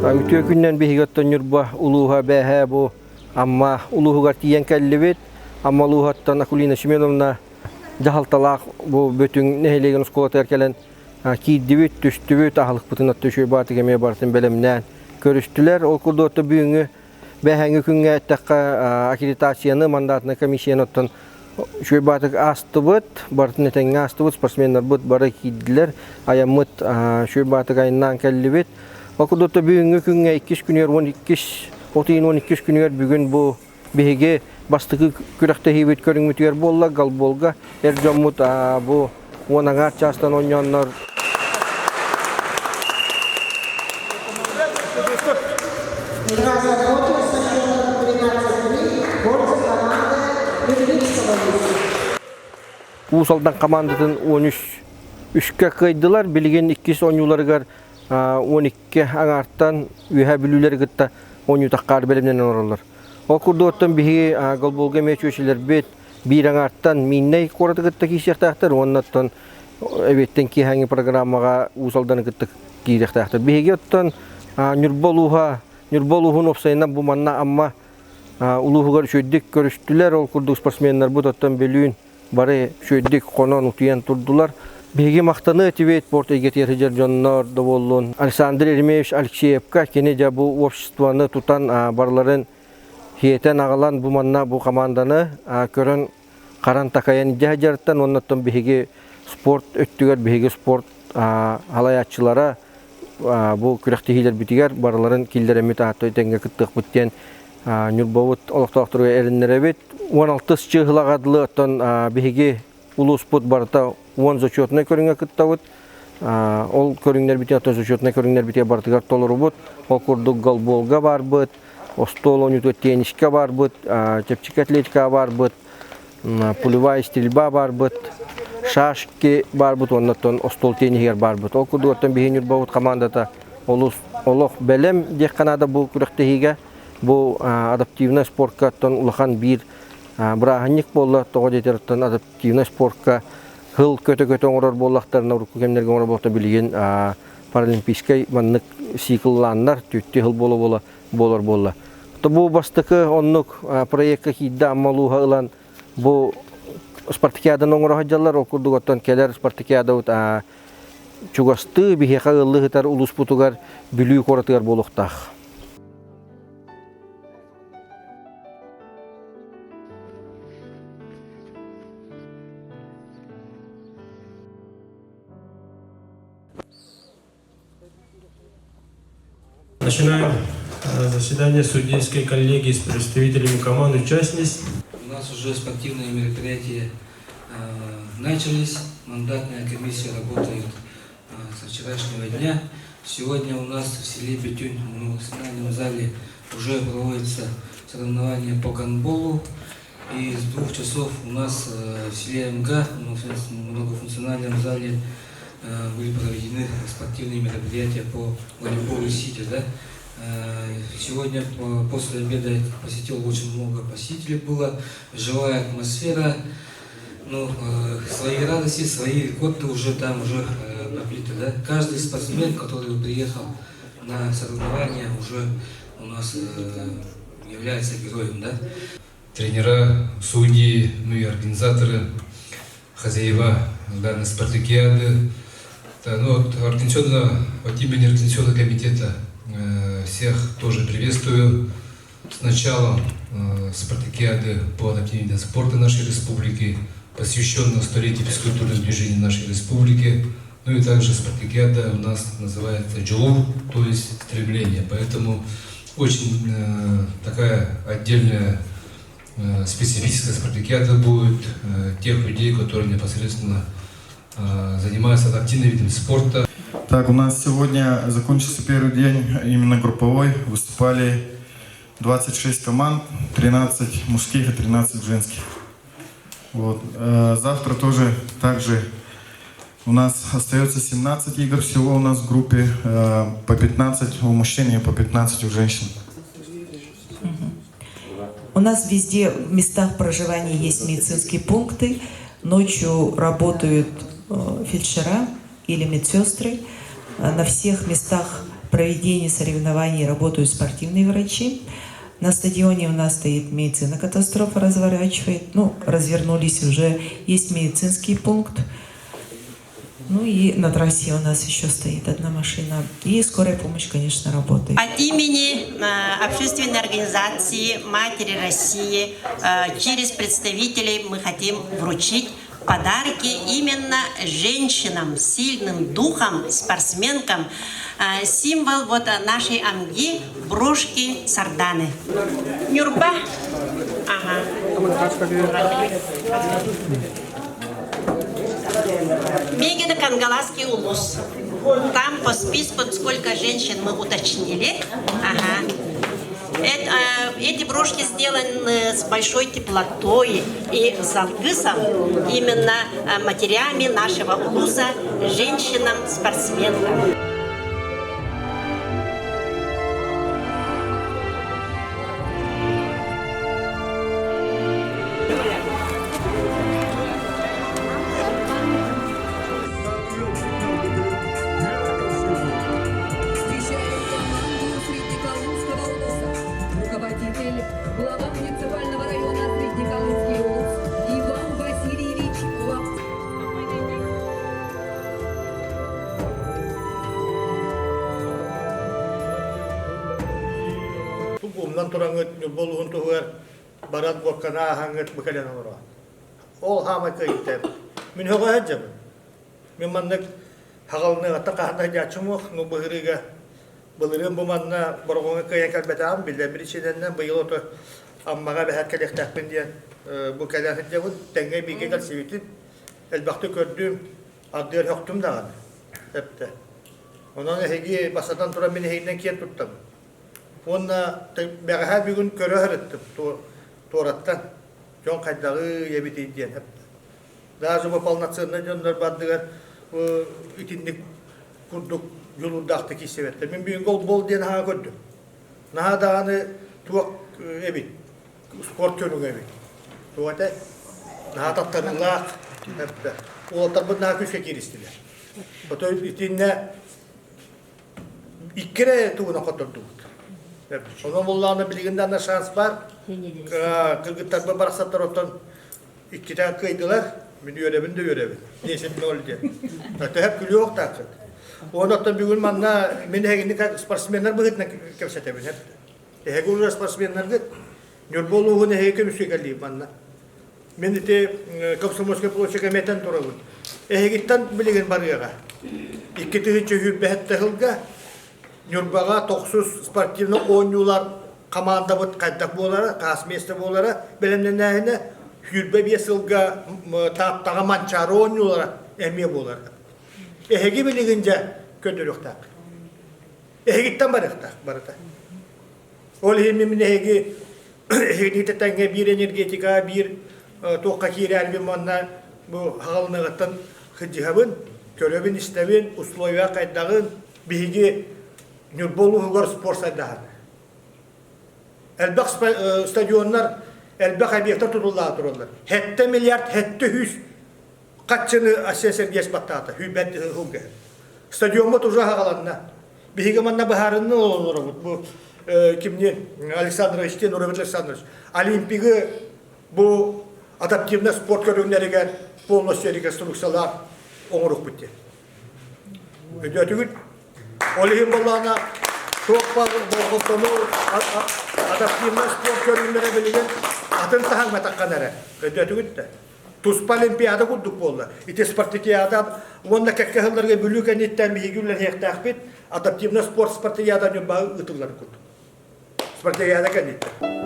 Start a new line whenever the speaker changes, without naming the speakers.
Үтүө күнүнэн биһиги оттон Ньурба улууһа бээһээ бу Амма улууһугар тиийэн кэллибит. Амма улууһуттан Акулина Семеновна дьаһалталаах бу Бөтүҥ нэһилиэгин оскуолатыгар кэлэн киирдибит, түстүбүт, аһылыкпытын отто үчүгэй баатык эмиэ барытын бэлэмнээн көрүстүлэр. Ол курдук отто бүгүҥҥү бээһээҥҥи күҥҥэ эттэххэ аккредитацияны, мандатнай комиссияны оттон үчүгэй баатык аастыбыт, барытын этэҥҥэ аастыбыт, спортсменнарбыт бары киирдилэр, айаммыт үчүгэй баатык айаннаан кэллибит. Ол курдук бүгүҥҥү күҥҥэ иккис күнүгэр 12 от ыйын 12 күнүгэр бүгүн бу биһиги бастакы күрэхтэһиибит көрүҥмүтүгэр буолла голболга эр дьоммут бу уон аҥаар чаастан оонньооннор
Игра закончилась со счетом 13-3 в пользу команды Берлинского лицея.
Уус Алдан командатын 13 үскэ кыайдылар. Билигин иккис оонньууларыгар 12 аҥаартан Үөһээ Бүлүүлэри кытта оонньуутаххаар бэлэмнэнэн олороллор. Ол курдук оттон биһиги голболга эмиэ чүөчэлэрбит биир аҥаартан Мииннэй куораты кытта киирсиэхтээхтэр уонна оттон эбиэттэн киэһээҥҥи программаҕа Уус Алданы кытта киириэхтээхтэр. Биһиги оттон Ньурба улууһа, Ньурба улууһун уопсайынан бу манна Амма улууһугар үчүгэйдик көрүстүлэр. Ол курдук спортсменнарбыт оттон бөлүүн бары үчүгэйдик хонон утуйан турдулар. Биһиги махтаныы этибит спорт эйгэтигэр сылдьар дьоннор да буоллун. Александр Еремеевич Алексеевка кини дьэ бу обществоны тутан барыларын хиэтэн аҕалан бу манна бу команданы көрөн харан такайан илдьэ сылдьарыттан уонна оттон биһиги спорт өттүгэр биһиги спорт халайааччылара бу күрэхтэһиилэрбитигэр барыларын киллэрэммит ааттой тэҥҥэ кыттыахпыт диэн Ньурбабыт олохтоохторугар эрэннэрэбит. 16 чыыһылаҕа дылы оттон биһиги улууспут барыта 10 зачетнай көрүҥҥэ кыттабыт. Ол көрүҥнэрбитин оттон зачетнай көрүҥнэрбитигэр барытыгар толорубут. Ол курдук голболга барбыт, остуол оонньуутугар теннискэ барбыт, чэпчэки атлетикаҕа барбыт, пулевая стрельба барбыт, шашки барбыт уонна оттон остуол тенниһигэр барбыт. Ол курдук оттон биһиги Ньурбабыт командата олус олох бэлэм диэххэ наада бу күрэхтэһиигэ. Бу адаптивнай спортка оттон улахан биир бырааһынньык буолла. Тоҕо диэтэр оттон адаптивнай спортка хыл көтө-көтө оҥорор буоллахтарына урукку кэмнэргэ оҥорор буолта билигин паралимпийскай маннык цикллааннар түттү хыл буола-буола буолар буолла. Бу бастакы оннук проекка киирдэ Амма улууһа ылан бу спартакиаданы оҥоро сылдьаллар. Ол курдук оттон кэлэр спартакиадабыт чугастыы биһиэхэ ыаллыы сытар улууспутугар Бүлүү куоратыгар буолуохтаах.
Начинаем заседание судейской коллегии с представителями команд участниц.
У нас уже спортивные мероприятия начались. Мандатная комиссия работает со вчерашнего дня. Сегодня у нас в селе Бетюнь в национальном зале уже проводится соревнования по гандболу. И с 2 часов у нас в селе МГ в многофункциональном зале были проведены спортивные мероприятия по волейболу сидя. Да? Сегодня после обеда посетил очень много посетителей было, живая атмосфера, ну, свои радости, свои рекорды уже там уже побиты. Да? Каждый спортсмен, который приехал на соревнования, уже у нас является героем. Да?
Тренера, судьи, ну и организаторы, хозяева данной спартакиады. Да, ну, вот, организационно, от имени организационного комитета всех тоже приветствую с началом спартакиады по адаптивным видам спорта нашей республики, посвященного столетию физкультурного движения нашей республики. Ну и также спартакиада у нас называется «Дьулуур», то есть стремление. Поэтому очень такая отдельная специфическая спартакиада будет тех людей, которые непосредственно занимаются адаптивным видом спорта.
Так, у нас сегодня закончился первый день именно групповой. Выступали 26 команд, 13 мужских и 13 женских. Вот. Завтра тоже также у нас остается 17 игр всего у нас в группе, по 15 у мужчин и по 15 у женщин.
У нас везде в местах проживания есть медицинские пункты. Ночью работают фельдшера или медсестры. На всех местах проведения соревнований работают спортивные врачи. На стадионе у нас стоит медицина катастрофа разворачивает. Ну, развернулись уже. Есть медицинский пункт. Ну и на трассе у нас еще стоит одна машина. И скорая помощь, конечно, работает.
От имени э, общественной организации «Матери России» э, через представителей мы хотим вручить подарки именно женщинам, сильным духом, спортсменкам. Э, символ вот нашей Амги – брошки сарданы. Нюрба. Ага. Мегина Кангаласский улус. Там по списку сколько женщин мы уточнили. Ага. Это, эти брошки сделаны с большой теплотой и с алгысом именно матерями нашего улуса, женщинам-спортсменкам.
Встречаем команду Среднеколымского улуса. Руководитель, глава муниципального района Среднеколымский улус Иван Васильевич Лапцев.
Умнан тураҥҥыт Ньурба улууһун туһугар баран буокканы ааһаҥҥыт бу кэлэн олороҕут. Ол хаамай кыайыыта. Мин өҕө сылдьабын. Мин маннык хаҕалыныаҕыттан хаһан да сылдьааччым суох. Ну быһырыыга былырыын бу манна Бороҕоҥҥо кыайан кэлбэтэҕим. Биллэр биричиинэннэн быйыл ото Аммаҕа эбэһээт кэлиэхтээхпин диэн бу кэлэн сылдьабын. Тэҥҥэ бииргэ кэлсибитим. Элбэхтик көрдүм, ардыгар өхтүм даҕаны. Эптэ. Онон эһиги бастатан туран мин эһигинэн киэн туттабын. Уонна бэҕэһээ бүгүн көрө сырыттым туораттан. Дьон хайдаҕый эбитий диэн эптэ. Даже бу полноценный дьоннор бардыгар итинник курдук дьулуурдаахтык киирсибэттэр. Мин бүгүн голбол диэн аһаа көрдүм. Наһаа даҕаны туох эбит, спорт көрүҥэ эбит. Туох этэ? Наһаа таптарыылаах эптэ. Уолаттарбыт наһаа күүскэ кииристилэр. Отой итиннэ икки эрэ тугунан хоттордубут. Онон буллаҕына билигин да шанс баар. Кыргыттарбыт барахсаттар оттон иккитэ кыайдылар. Мин үөрэбин да үөрэбин. 10-0 диэн. Төһө күлүөх Уон оттон бүгүн манна мин эһигини как спортсменнар быһыытынан кэпсэтэбин. Эһиги уже спортсменнаргыт. Ньурба улууһун эһиги көмүскэ манна. Мин ити Комсомольскай площадька метэн турабын. Эһигиттэн билигин барыаҕа. 2007 сылга Ньурбаҕа тохсус спортивнай оонньуулар хамаандабыт хайдах буолара, хас миэстэ буолара бэлэмнэнээһинэ 25 сылга Тааттаҕа Манчаары оонньуулара эмиэ буолар. Эһиги билигин дьэ көрдөрүөхтээх. Эһигиттэн барыахтаах барыта. Ол иһин мин эһиги эһигини тэҥҥэ биир энергетика, биир туохха киирээрбин манна бу хаҕалыныаҕыттан сылдьыһабын, көрөбүн-истэбин, условия хайдаҕын, биһиги Ньурба улууһугар спорт сайдаһар. Элбэх стадионнар, элбэх объектар тутуллаах тураллар. Сэттэ миллиард 700 хаччыны Асия Сергеевич баттаата, сүүрбэт сылга. Стадиоммут уже хаҕаланна. Биһиги манна быһаарынны олоробут. Бу кимни Александрович Роберт Александрович. Олимпигы бу адаптивный спорт көрүҥнэригэр полностью реконструкциялаах оҥорукпут диэн. Өйдөөтүгүт? Ол иһин буоллаҕына туох баар болҕомтону адаптивный спорт көрүҥнэрэ билигин атын таһымҥа таххан эрэ. Өйдөөтүгүт да? Туспа олимпиада курдук буолла. Ити спартакиада уонна кэккэ сылларга Бүлүү кэнниттэн биһиги үлэлэһиэхтээхпит адаптивный спорт спартакиада Ньурбаҕа ыытыллар курдук. Спартакиада кэнниттэн.